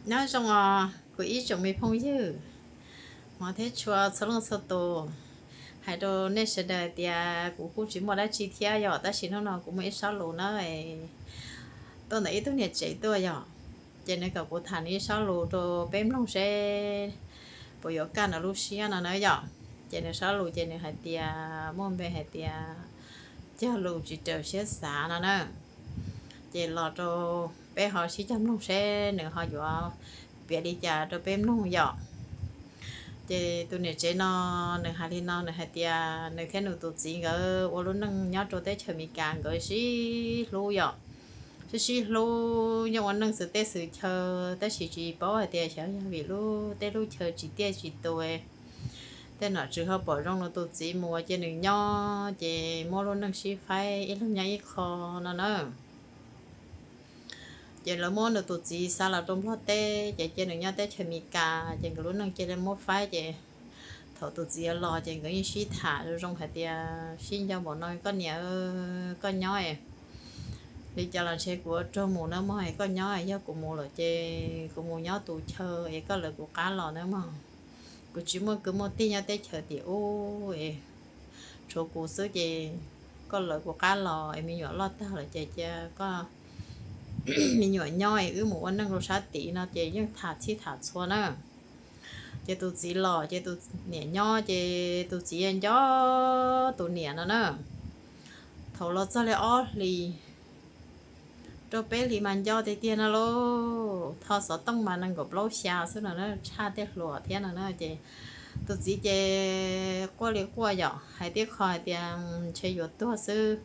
Nyob zoo os kuv ib tsoom me phooj ywg, hmov thiab tshua txhua leej txhua tus. Hais rau nej sawv daws tias kuv kuj tsis muaj dab tsi thiab yom, tab sis hnub no kuv muaj ib sob lus na, tuaj ntawm ib tug niam tsev tuaj yom, ces nws kom kuv tham nws ib sob lus rau peb mloog seb puas yuav kaj nws lub siab no na yom. Ces nws sob lus ces nws hais tias, muaj npe hais tias cog lus tsis raws siab xav no na. Ces los rau peb ho sib cog mloog seb nws ho yuav piav li cas rau peb mloog yom. Ces tus niam tsev no nws hais li no, nws hais tias nws thiab nws tus txiv nkawd ua lub neej nyob rau teb chaws Amelikas, nkawd sib hlub yom, sib sib hlub nyob ua neej xwm teb xwm chaw, tab sis tsis paub hais tias xyov yog vim lub teb lub chaw tsis tiaj tsis tus, tej nom tswv ho pom zoo nws tus txiv mus cia nws nyob, ces muab lub neej sib faib ib leeg nyob ib qho no na. Ces lawv muab nws tus txiv xa los rau Nplog teb, ces cia nws nyob teb chaws Amelikas, ces nkawd lub neej cia li muab faib. Ces thaum tus txiv los ces nkawd yeej sib tham zoo zoo hais tias, sib nco npaum no koj niam, koj nyob li cas los ntshe kuv yuav raug mus nawb mog, koj nyob, yog kuv mus lawm ces kuv mus nyob tus chaw es koj lawv kuv qab los nawb mog. Kuv tsis muaj kwv muaj tij nyob teb chaws tim ub, tshuav kuv xwb ces koj lawv kuv qab los es me nyuam loj tag lawm ces cia koj me nyuam nyob es wb mus ua neej rau sab tid no, ces yeej tham txhij tham txhua na. Ces tus txiv los ces tus niam nyob, ces tus txiv nco tus niam no na. Thaum los txog li ob hlis rau peb hlis mas nco tiag tiag no lauj, tho xov tooj mas nees nkaum plaub xya xwb no na, tshaj tej hluas thiab no na. Ces tus txiv ces quaj li quaj yom, hais tib qho hais tias ntshe yuav tuag xwb,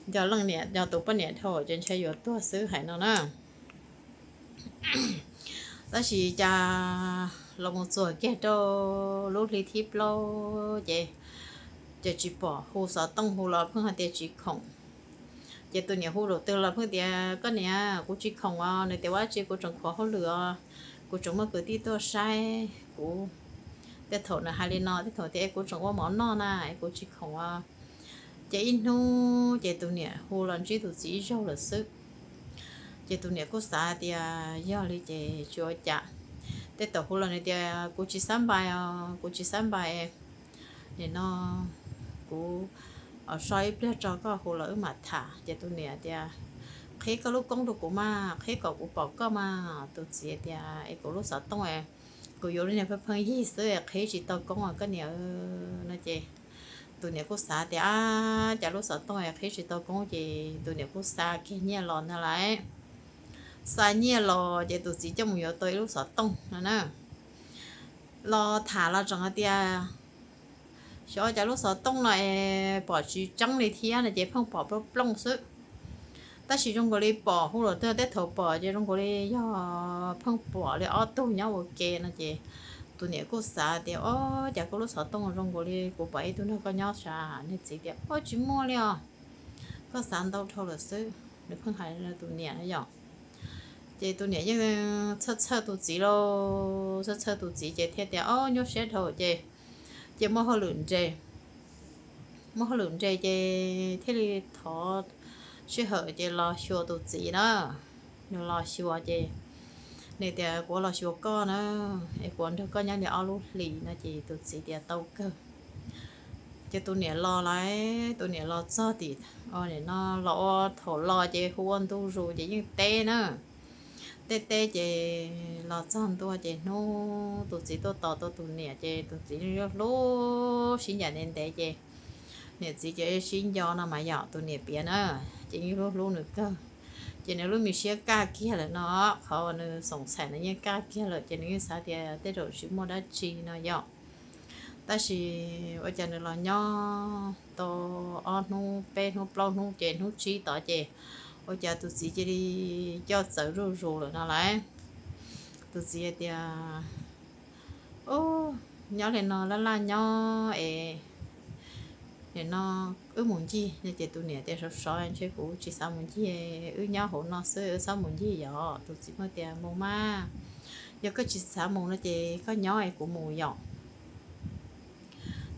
nco leej niam nco tus poj niam dhau ces ntshe yuav tuag xwb hais no na. Tab sis cas los mus txuas kiag rau lub hli thib plaub ces, ces tsis pom, hu xov tooj hu los pheej hais tias tsis khoom. Ces tus niam hu lus twg los pheej tias koj niam kuv tsis khoom os, nws tias ua dab tsi kuv tseem khuav hauj lwm os, kuv tseem muaj kwv tij tuaj saib kuv. Tej thaum nws hais li no, tej thaum tias es kuv tseem ua mov noj na es kuv tsis khoom os. Ces ib hnub ces tus niam hu los ntsib tus txiv ib zaug lawm xwb. Ces tus niam kuj xav tias yog li ces tsis ua cas. Tej thaum hu los nws tias kuv tsis xab npais os, kuv tsis xab npais, nim no kuv so ib pliag tso koj hu los wb mam tham. Ces tus niam tias qhib koj lub koob rau kuv mas, qhib kom kuv pom koj mas. Tus txiv tias es kuv lub xov tooj, kuv yuav lub niag pheej pheej yig xwb, qhib tsis tau koob os koj niam no. Ces tus niam kuj xav tias cas lub xov tooj qhib tsis tau koob, ces tus niam kuj xa kiag nyiaj los ntag lauj. Xa nyiaj los ces tus txiv coj mus yuav tau ib lub xov tooj no na. Los tham los tseem hais tias xyov cas lub xov tooj no es pom tsis tseeb li thiab no, ces pheej pom plooj plooj xwb. Tab sis zoo nkaus li pom hu los twg tej thaum pom ces zoo nkaus li yog pheej pom li ob tug nyob ua ke no. Ces tus niam kuj xav tias o, cas koj lub xov tooj zoo nkaus li kuv pom ib tug nrog koj nyob sav. Nws txiv tias o, tsis muaj li os, koj xav ntau dhau lawm xwb. Nws pheej hais tus niam no yom. Ces tus niam yeej txhawj txhawj tus txiv lauj, txhawj txhawj tus txiv ces thiaj tias o, nyuaj siab dhau ces, ces muaj hauj lwm nres, muaj hauj lwm nres ces thiaj li thov sij hawm ces los xyuas tus txiv na. Nws los xyuas ces nws tias kuv los xyuas koj na, es kuv nrog koj nyob li ob lub hlis no. Ces tus txiv tias tau kawg. Ces tus niam los lawm, tus niam los txog tim, nim no los ua thaum los ces hu ua ntu zus ces yeej teb na. Teb teb ces los txog ntua ces hnub tus txiv tuaj tos tau tus niam ces tus txiv yeej hlub sib ncaim ntev ntev ces niam txiv ces sib nco no mas yom, tus niam piav na, ces yeej hlub hlub nws kawg. Ces nws lub me siab kaj kiag lawm no, qhov uas nws xoom xaim nws yeej kaj kiag lawm ces nws yeej xav tias tej zaum tsis muaj dab tsi no yom. Tab sis ua cas nws los nyob tau ob hnub peb hnub plaub hnub ces hnub tsib tod ces ua cas tus txiv cia li coj txawv zuj zus lawm no lauj. Tus txiv hais tias, u, nyob li no laj laj nyob es nim no wb mus ncig no. Ces tus niam tias sov sov ntshe kuv tsis xav mus ncig, wb nyob hauv no xwb wb txhob mus ncig yom. Tus txiv muaj tias mus mas, yog koj tsis xav mus no ces koj nyob es kuv mus yom.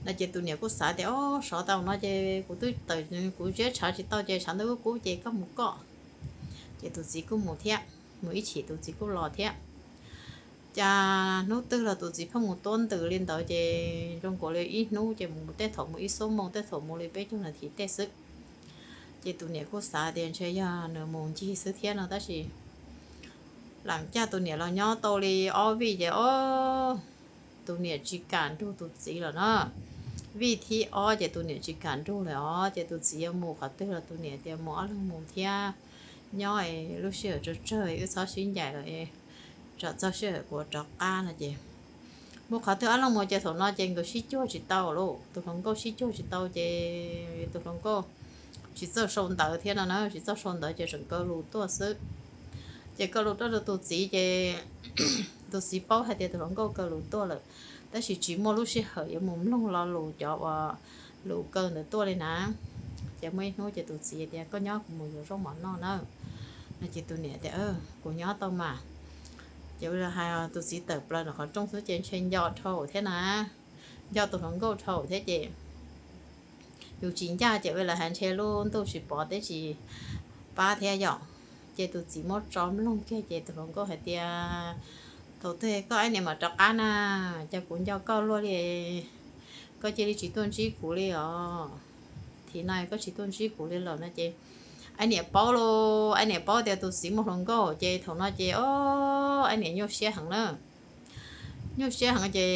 No ces tus niam kuj xav tias o, sov tau no ces kuv twb tawm kuv ziab tshav tsis tau ces tshav ntuj kub kub ces koj mus koj. Ces tus txiv kuj mus thiab, mus ib chim tus txiv kuj los thiab. Cas hnub twg los tus txiv pheej mus tuab ntws li ntawd ces zoo nkaus li ib hnub ces mus tej thaum mus ib xuab moos tej thaum mus li peb caug nas this tej xwb. Ces tus niam kuj xav tias ntshe yog nws mus ncig xwb thiab no tab sis lam caj tus niam los nyob tau li ob vij ces o, tus niam tsis kam nrug tus txiv lawm na. Vij thib ob ces tus niam tsis kam nrug lawm os ces tus txiv yuav mus qhov twg los tus niam tias mus ob leeg mus thiab, nyob lub sij hawm tsawg tsawg wb txhob sib ncaim lawm, tsam txog sij hawm kuv rov qab no ces mus qhov twg ob leeg mus ces thaum no ces nkawd sib cuag tsis tau lauj, tus hluas nkauj sib cuag tsis tau ces tus hluas nkauj tsis txawj sau ntawv thiab no na, tsis txawj sau ntawv ces tseem kaw lus tuaj xwb. Ces kaw lus tuaj rau tus txiv ces tus txiv paub hais tias tus hluas nkauj kaw lus tuaj lawm, tab sis tsis muaj lub sij hawm yuav mus mloog lo lus cov uas lus kaw ntawd tuaj li na. Ces muaj ib hnub ces tus txiv tias koj nyob kuv mus yuav zaub mov noj na. No ces tus niam tias kuv nyob tau mas. Ces ua li hais tus txiv tawm plaws ntawm qhov rooj xwb ces ntshe nco dhau thiab na, nco tus hluas nkauj dhau thiab ces yus tsis ncaj ces ua li hais ntshe lub ntuj tsis pov teb tsis pab thiab yom. Ces tus txiv muab tso mloog kiag ces tus hluas nkauj hais tias thaum twg koj aib niam mam rov qab na, cas kuv nco koj luaj li, koj cia li tsis tuaj ntsib kuv li os. Thim no koj tsis tuaj ntsib kuv li lawm no ces aib niam paub lauj, aib niam paub tias tus txiv muaj hluas nkauj ces thaum no ces o, aib niam nyuaj siab heev na. Nyuaj siab heev ces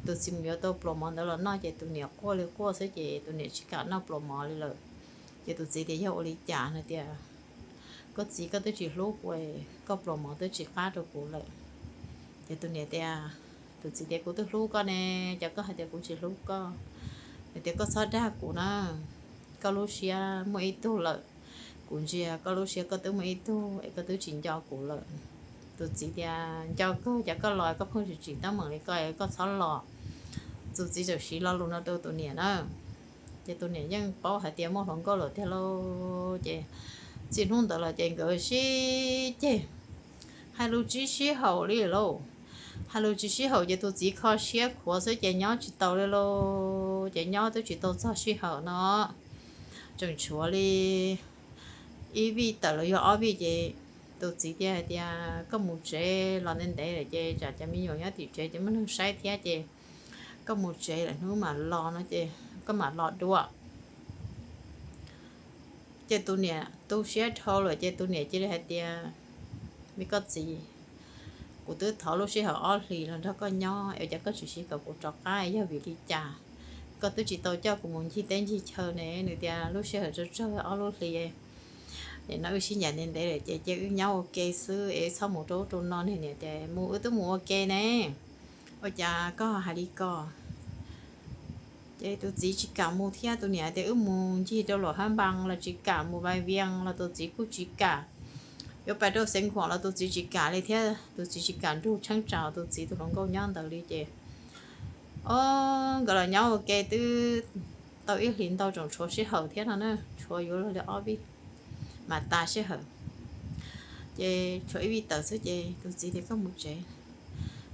tus txiv mus yuav tau pluas mov ntawd los noj ces tus niam quaj li quaj xwb ces tus niam tsis kam noj pluas mov li lawm. Ces tus txiv tias yog ua li cas no tias koj txiv koj twb tsis hlub kuv, koj pluas mov twb tsis qab rau kuv lawm. Ces tus niam tias, tus txiv tias kuv twb hlub koj ne, cas koj hais tias kuv tsis hlub koj? Nws tias koj txhob dag kuv na, koj lub siab muaj ib tug lawm, kuv ntsia koj lub siab koj twb muaj ib tug es koj twb tsis nco kuv lawm. Tus txiv tias nco kawg, cas koj los koj pheej tsis tsim teeb meem li ko, koj txhob los. Tus txiv txawm siv lo lus no rau tus niam na. Ces tus niam yeej paub hais tias muaj hluas nkauj lawm tiag lauj ces txij hnub ntawd los ces nkawd sib ceg, hais lus tsis sib haum li lauj. Hais lus tsis sib haum ces tus txiv kho siab khuav xwb ces nyob tsis tau li lauj, ces nyob twb tsis tau txog sij hawm no, tseem tshuav li ib vij tawm los yog ob vij ces tus txiv thiaj hais tias koj mus tsev los ntev ntev lawm ces tsam cov me nyuam nyob tim tsev ces muaj neeg saib thiab ces koj mus tsev lawm hnub mam los no ces koj mam los dua. Ces tus niam tu siab dhau lawm ces tus niam cia li hais tias me koj txiv, kuv twb thov lub sij hawm ob hlis los nrog koj nyob es cas koj tsis siv kom kuv rov qab, yog vim li cas? Koj twb tsis tau coj kuv mus ncig teb ncig chaw ne. Nws tias lub sij hawm tsawg tsawg ob lub hlis, nim no wb sib ncaim ntev ntev lawm ces cia wb nyob ua ke xwb es txhob mus rau ub rau no. Niam tias mus wb twb mus ua ke ne, ua cas koj hais li ko? Ces tus txiv tsis kam mus thiab, tus niam tias wb mus ncig rau Luam Hab Npas los tsis kam, mus Vais Vias los tus txiv kuj tsis kam, yuav pais rau Xeev Khuam los tus txiv tsis kam li thiab, tus txiv tsis kam nrug cheeb tsam tus txiv tus hluas nkauj nyob ntawd li ces o, nkawd los nyob ua ke twb tau ib hlis ntau tseem tshuav sij hawm thiab no na, tshuav yuav luag li ob vij mam tas sij hawm. Ces tshuav ib vij tawm xwb ces tus txiv tias koj mus tsev.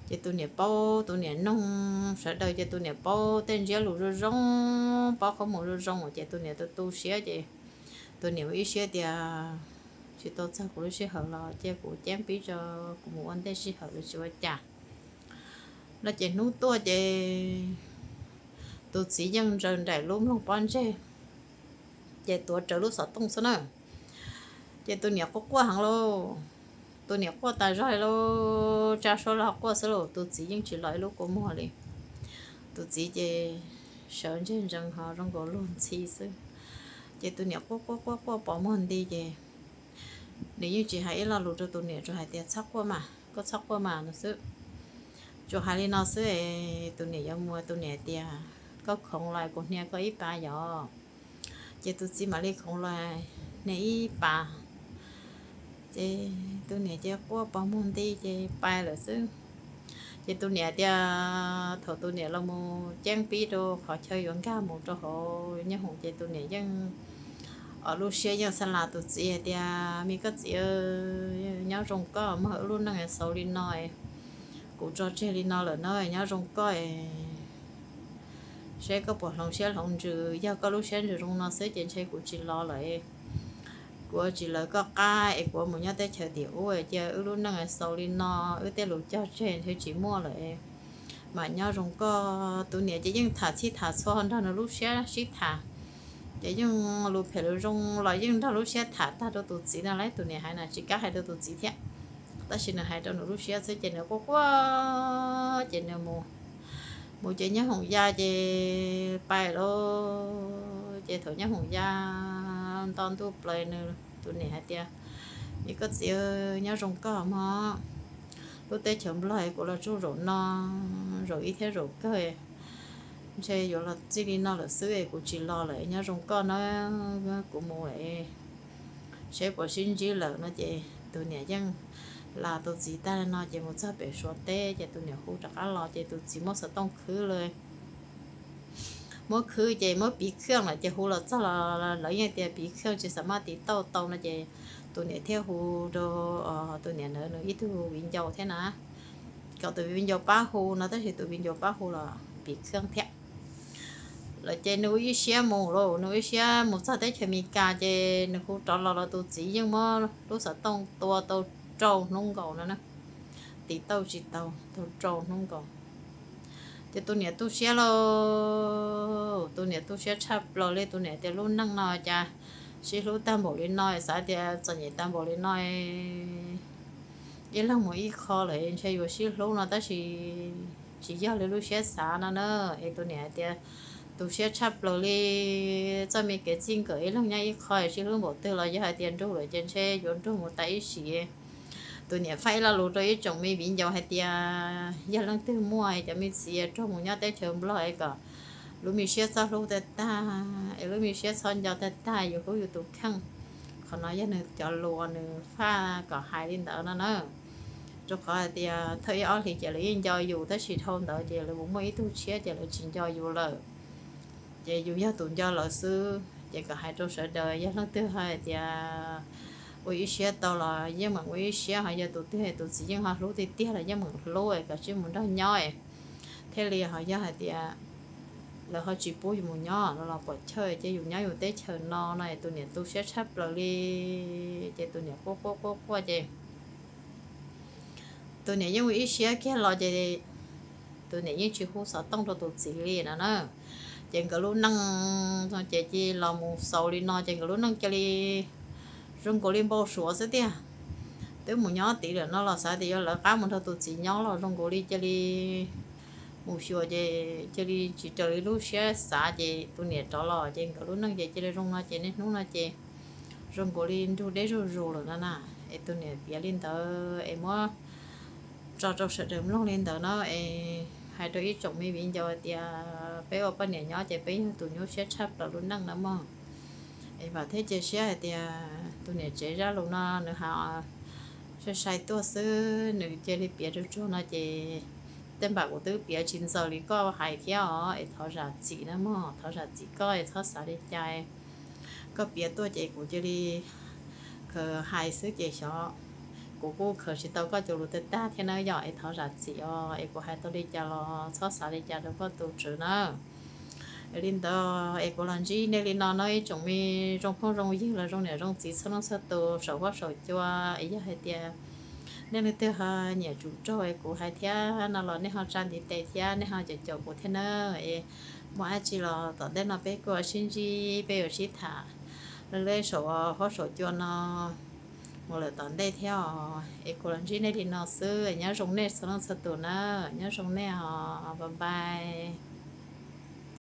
Ces tus niam paub, tus niam noog sawv daws ces tus niam paub tej ntsiab lus zoo zoo, paub qhov mus zoo zoo ces tus niam tu tu siab ces tus niam ua ib siab tias tsis tau txog kuv lub sij hawm los cia kuv ceeb pib tso, kuv mus ua ntej sij hawm los tsis ua cas. No ces hnub tuaj ces tus txiv yeej ntsaws nraim lub mloog pob ntseg, ces tuav rawv lub xov tooj xwb na. Ces tus niam quaj quaj heev lauj, tus niam quaj tas zog li lauj, tsa suab los quaj xwb lauj, tus txiv yeej tsis los ib lub kua muag li. Tus txiv ces sawv ntseg ntsees ho zoo nkaus luag ntxhi xwb. Ces tus niam quaj quaj quaj quaj pos muag nti ces nws yeej tsis hais ib lo lus rau tus niam, tsuas hais tias txhob quaj mas, koj txhob quaj mas no xwb. Tsuas hais li no xwb es tus niam yuav mus, tus niam tias koj khoov los kuv hnia koj ib pas yom. Ces tus txiv mam li khoov los hnia ib pas. Ces tus niam ces quaj pos muag nti ces pais lawm xwb. Ces tus niam tias thaum tus niam los mus ceeb pib rau qhov chaw yuav nkag mus rau hauv nyob hoom ces tus niam yeej, lub siab yeej xa las tus txiv hais tias me koj txiv, nyob zoo koj, muaj wb lub neej xaus li no, kuv tso tseg li no lawm na, nyob zoo koj, seb koj puas hloov siab hloov ntsws, yog koj lub siab ntsws zoo no xwb ces ntshe kuv tsis los lawm. kuv tsis lawv koj qab es kuv mus nyob teb chaws tim ub, cia wb lub neej xaus li no, wb tej lus cog tseg ntshe tsis muaj lawm. Mas nyob zoo koj. Tus niam ces yeej tham txhij tham txhua nrog nws lub siab sib tham, ces yeej lus phem lus zoo los yeej nrog lub siab tham tag rau tus txiv no lawm. Tus niam hais na tsis kam hais rau tus txiv thiab, tab sis nws hais rau nws lub siab xwb ces nws quaj quaj ces nws mus. Mus ces nyob hoom ya ces pais lawm. Ces thaum nyob hoom ya nto ntuj plaws nws, tus niam hais tias, Koj txiv, nyob zoo koj mog. Lub teb chaws Nplog kuv los tsuj zaum no, zaum ib thiab zaum kawg, ntshe yuav los txij li no lawm xwb es kuv tsis los lawm, nyob zoo koj na, kuv mus lawm, seb puas sib ntsib lawm no. Ces tus niam yeej la tus txiv tag no ces mus txog pem Suav teb ces tus niam hu rov qab los ces tus txiv muab xov tooj khwb lawm. Muab khwb ces muab piv khwj lawm ces hu los txog los lawv yeej tias piv khwj tsis xav maj tiv tauj tau no ces tus niam thiaj hu rau tus niam ntawd nws ib tug viv ncaus thiab na, kom tus viv ncaus pab hu no, tab sis tus viv ncaus pab hu los piv khwj thiab. Lawm ces nws ua ib siab mus lawm, nws ua ib siab mus txog teb chaws Amelikas ces nws hu rov los los tus txiv yeej muab lub xov tooj tua tau rau hnub nkaus no, tiv tauj tsis tau tau rau hnub nkaus. Ces tus niam tu siab lauj, tus niam tu siab tshaj plaws li. Tus niam tias, Lub neej no cas sib hlub tag npaum li no, xav tias txom nyem tag npaum li no, ib leeg mus ib qho lawm ntshe yuav sib hlub no, tab sis tsis yog li lub siab xav no na. Es tus niam hais tias, Tu siab tshaj plaws li, txoj me kev txij nkawm ib leeg nyob ib qho sib hlub npaum twg los yog hais tias nrug lawm ces ntshe yuav nrug mus tas ib sim. Tus niam faj ib lo lus rau ib tsoom me viv ncaus hais tias, Yog leej twg muaj cov me txiv raug mus nyob teb chaws Nplog es kom lub me siab txhob hlub tag tag, es lub me siab txhob nco tag tag yus hlub yus tus kheej. Qhov no yog nws cov lus uas nws faj kom hais li ntawd no na. Rau qhov hais tias thawj ib ob hlis ces lawv yeej nco yus, tab sis dhau ntawd ces lawv mus muaj ib tug tshiab ces lawv tsis nco yus lawm. Ces yus yog tus nco lawv xwb. Ces kom hais rau sawv daws, yog leej twg hais tias ua ib siab tau los yeej meem ua ib siab, ho yog tus twg tus txiv yeej ho hlub tiag tiag los yeej meem hlub es kom tsij mus nrog nyob thiaj li. Ho yog hais tias lawv ho tsis pub yus mus nyob no los pom chaw ces yus nyob yus teb chaws no no es tus niam tu siab tshaj plaws li. Ces tus niam quaj quaj quaj quaj ces tus niam yeej ua ib siab kiag los ces tus niam yeej tsis hu xov tooj rau tus txiv li no na. Ces nkawd lub neej ces cia los mus xaus li no ces nkawd lub neej cia li zoo nkaus li npau suav xwb tiag. Twb mus nyob tid lawm no los xav tias yuav lawv qab mus nrog tus txiv nyob los zoo nkaus li cia li mus xyuas ces cia li tsis raws li lub siab xav ces tus niam rov los ces nkawd lub neej ces cia li zoo no ces niaj hnub no ces zoo nkaus li nrug deb zuj zus lawm no na. Es tus niam piav li ntawd es muab tso rau sawv daws mloog li ntawd na. Es hais rau ib tsoom me viv ncaus hais tias peb ua poj niam nyob ces peb yog tus nyuaj siab tshaj plaws lub neej na mog. Es vam thiab cia siab hais tias tus niam tsev zaj lus no nws ho sai sai tuaj xwb, nws cia li piav tsuag tsuag no ces tej npam kuv twb piav tsis ntxaws li koj hais thiab os. Es thov zam txim na mog, thov zam txim koj es txhob xav li cas. Koj piav tuaj ces kuv cia li khaws hais xwb ces xyov kuv kuj khaws tsis tau koj cov lus tag tag thiab na yom. Es thov zam txim os, es kuv hais tau li cas los txhob xav li cas rau koj tus tswv na. Es li ntawd es kuv los ntsib nej li no no ib tsoom me zoo phooj zoo ywg los zoo niam zoo txiv txhua leej txhua tus saum huab saum cua. Es yog hais tias nej leej twg ho nyiam tsum raug es kuv hais thiab no los nej ho tsa ntiv tes thiab nej ho caum caum kuv thiab na. Es muaj dab tsi los tom ntej no peb kuj sib ntsib peb yuav sib tham lawm saum huab saum cua no mus lawm tom ntej thiab os. Es kuv los ntsib nej li no xwb, nyob zoo nej txhua leej txhua tus na, nyob zoo nej os, bye bye.